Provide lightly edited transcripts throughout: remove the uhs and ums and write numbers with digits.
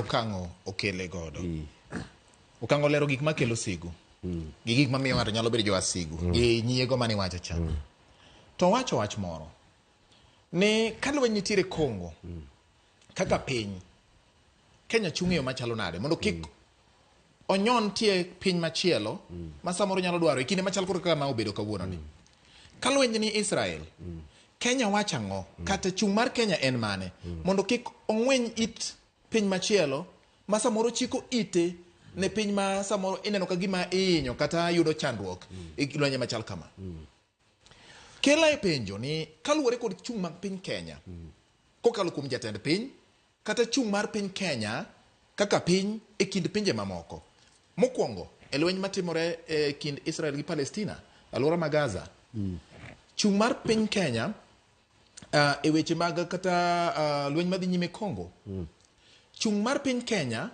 Okang'o okele godo. Okang'o olero gik makelo sigu. Gi gik mamiyo ng'ato nyalo bedo jowasigu. Gi nyiego mane iwacho cha. To owacho wach moro. Ni ka lweny nitiere Congo, kaka piny, Kenya chung' e yo machalo nade mondo kik onyon tie piny machielo ma samoro nyalo dwaro e kinde machal kod kaka ma obedo kawuono ni. Ka lweny ni Israel, Kenya wacho ang'o? Kata chung' mar Kenya en mane? Mondo kik ong'weny it piny machielo ma samoro chiko ite ne piny ma samoro ineno ka gima ihinyo kata yudo chandruok e lwenje machal kama. Kela e penjo ni kaluwore kod chung' mag piny Kenya kokalo kuom jatend piny kata chung' mar piny Kenya kaka piny e kind pinje mamoko. Mokwongo, e lweny matimore e kind Israel gi Palestina, alwora ma Gaza. Chung' mar piny Kenya e weche mag kata lweny madhi nyime Congo. Chung' mar piny Kenya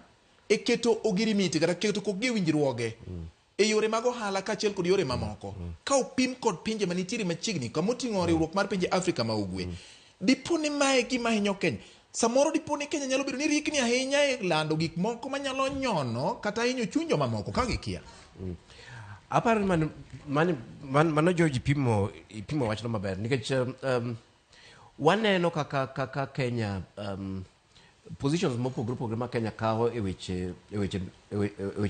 e keto ogirimiti kata keto kokgi e winjruoge e yore mag ohala kaachiel kod yore mamoko ka opim kod pinje manitiere machiegni kama oting'o riwruok mar pinje Afrika ma Ugwe. Dipo ni mae gima hinyo Kenya. Samoro dipo ni Kenya nyalo bedo ni rikni ahinya e lando gik moko manyalo nyono kata hinyo chuny jomamoko ka gikia. Aparo ni mano George ipimo wachno maber nikech waneno kaka Kenya positions mopogore opogore ma Kenya kawo e weche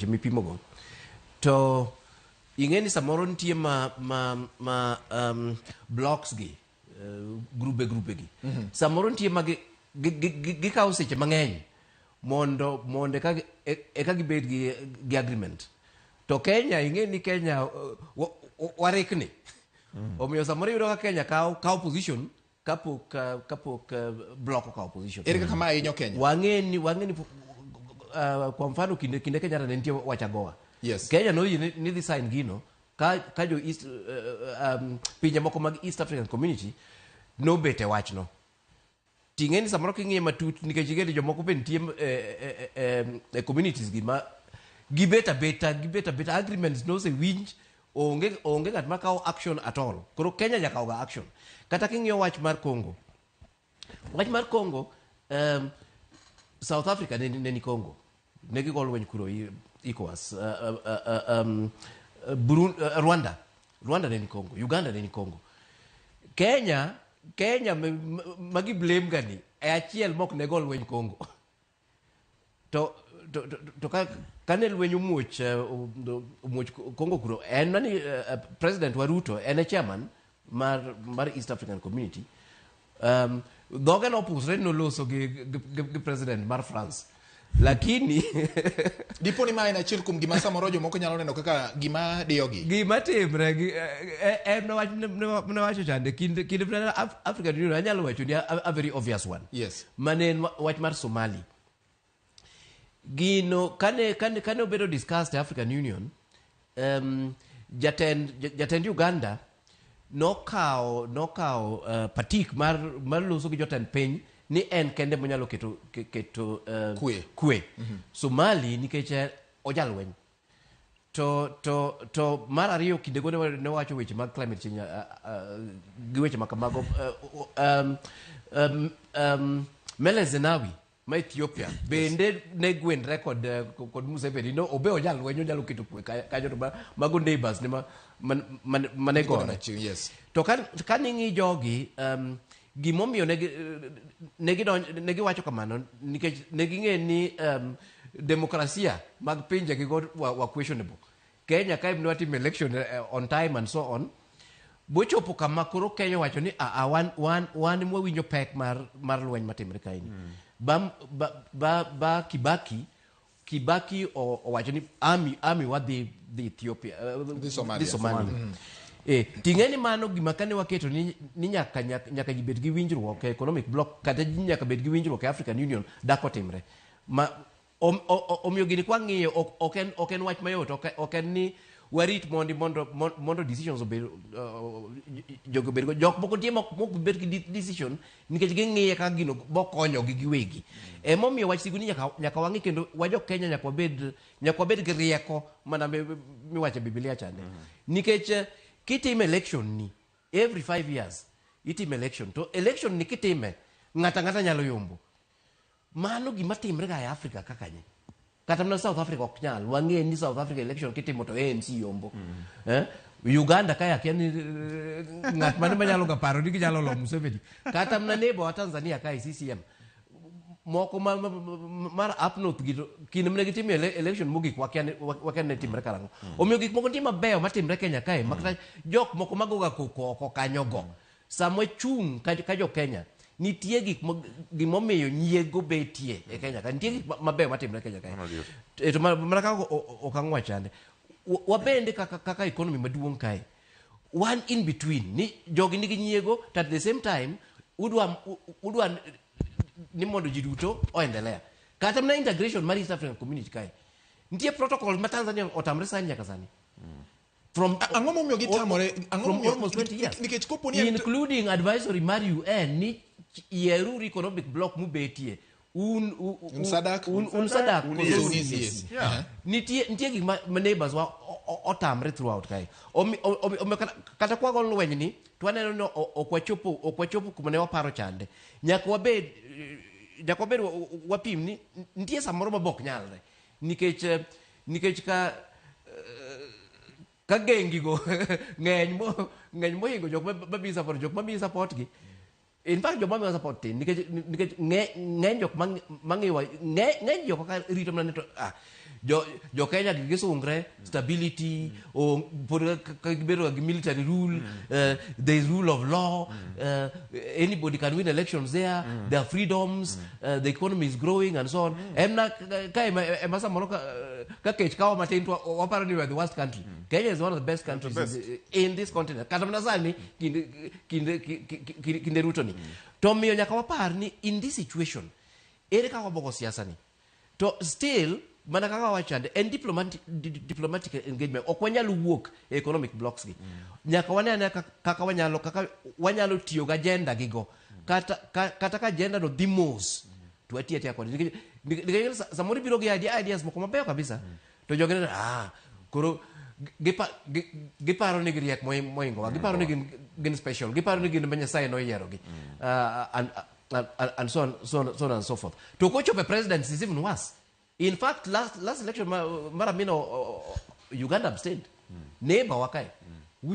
mipimogo to ing'e ni samoro nitie ma blocks gi grube gi samoro nitie ma gikawo seche mang'eny mondo eka gibed gi agreement. To Kenya, ing'e ni Kenya warikni, omiyo samoro iyudo ka Kenya kawo position kapok block okawo position. Ere kaka mae hinyo Kenya? Wang'e ni kwa mfano kinde Kenyatta ne nitie wach AGOA. Kenya noyie ni dhi sign gino ka jo East pinje moko mag East African Community nobet e wachno. Ting'e ni samoro king'iye matut, nikech ing'e ni jomoko be nitie e communities gi ma gibet abeta, gibet abeta, agreements nosewinj, onge ng'at ma kawo action at all. Koro Kenya nyaka kawo ga action. Kata king'iyo wach mar Congo, South Africa ne ni Congo, ne gigo lweny kuro ECOWAS, Burundi, Rwanda ne ni Congo, Uganda ne ni Congo. Kenya magi blame gani e achiel mok ne go lweny Congo. To kane lweny omuoch Congo kuro, en mani President wa Ruto en e chairman mar East African Community, dhoge nopusre noloso gi president mar France, lakini Dipo ni ma en achiel kuom gima samoro jomoko nyalo neno kaka gima diyogi. Gima timre en wach newacho chande kinde African Union, anyalo wacho ni a very obvious one mane en wach mar Somali. Gino kane obedo discussed e African Union, jatend Uganda nokawo patik mar loso gi jotend piny ni en kende monyalo keto Kwe. kwe Somali nikech ojalweny. To mar ariyo, kindego ne wacho weche mag climate change gi weche ma kamago. Meles Zenawi ma Ethiopia bende ne gwenre kod Museveni no obe ojalweny, onyalo keto kwe kanyo, to mago neighbors ne ma ne gore. To ka ning'i jogi, gimomiyo ne giwacho kamano nikech ne ging'e ni demokrasia mag pinje gigo wa questionable. Kenya ka ne watimo election on time and so on, bochopo kama koro Kenya owacho ni a wan mwawinjo pek mar lweny matimre kaeni. Ba Kibaki owacho ni army wadhi dhi Ethiopia, Dhi Somalia. Dhi Somalia. Ting'e ni mano gima kane waketo ni nyaka ji bed gi winjruok e economic bloc kata ji nyaka bed gi winjruok e African Union dak otimre ma omiyo gini kwang'iyo ok en wach mayot, ok en ni warit mondo decisions obed, jogo obed go. Jok moko nitie mok bed gi decision nikech ging'iye kaka gino bokonyogi giwegi. Emomiyo wach sigu ni nyaka wang'i kendo wajo Kenya nyaka wabed gi rieko mana miwacho e Biblia chande, nikech kitimo election ni every 5 years itimo election, to election ni kitime ng'ato ang'ata nyalo yombo. Mano gima timre ga e Africa kaka nye. Kata mana South Africa ok nyal. Wang'e ni South Africa election kitimo to ANC yombo. Eh? Uganda kae akia ni ng'at mane manyalo ga paro ni ginyalo lo Museveni. Kata mana neighbor wa Tanzania kae CCM. Moko mar up north gi to kinde mane gitimo election mogik wakia ni ne timre karang'o. Omiyo gik moko nitie mabeyo matimre Kenya kae makata jok moko magoga koko oko kanyogo. Sama wachung' ka jo Kenya, nitie gik gimomiyo nyiego betie e Kenya ka. Nitie gik mabeyo matimre Kenya kae. To mana kaka okang' wachande. Wabende kaka economy maduong' kae, wan in between ni jogi nigi nyiego to at the same time udwa ni mondo ji duto oendelea. Kata mana integration mar East African Community kae. Nitie protocol ma Tanzania otamre sani nyaka sani. From Ang'o momiyo gitamore? Ang'o from almost 20 years. Nikech kopo ni including advisory mar UN ni yieruru economic block mubetie. Un Un SADC, un SADC, un koso EAC. un EAC. Yeah. Nitie gik ma neighbors wa otamre throughout kae. Omiyo kata kwago lweny ni to waneno ni ok wachopo kuma ne waparo chande. Nyaka wabed wapim ni nitie samoro ma bok nyalre. Nikech ka gengi go ng'eny mohingo jok ma miyi support, jok ma miyi support gi. In fact, jok ma miyi support tin, nikech ng'eny jok mang'iwa, ng'eny jok kaka rito mana ni to, jo Kenya gi gisungre, stability, o, pod ka gibedo gi military rule, there is rule of law, anybody can win elections there, there are freedoms, the economy is growing and so on. Emna ka ema samoro ka kech kawa matin to waparo ni we are the worst country. Kenya is one of the best countries The best. in this continent. Kata mana sani kinde Ruto ni. To miyo nyaka wapar ni in this situation, ere kaka wabogo siasa ni? To still, mana kaka wachande, en diplomatic engagement. Ok wanyal wuok e economic blocks gi. Nyaka wane ane kaka wanyalo tiyo gi agenda gigo. Kata ka agenda no dhi mos, to watiyo atiya kode. Nikech samoro ibiro gi ideas moko mabeyo kabisa. To jogi neno, koro giparo ni giriek mohingowa. Giparo ni gin special. Giparo ni gin ma Nyasaye noyiero gi. And so on, so on, so on and so forth. To kochopo e presidency is even worse. In fact, last election mar Amino, Uganda abstained. Neighbor wa kae.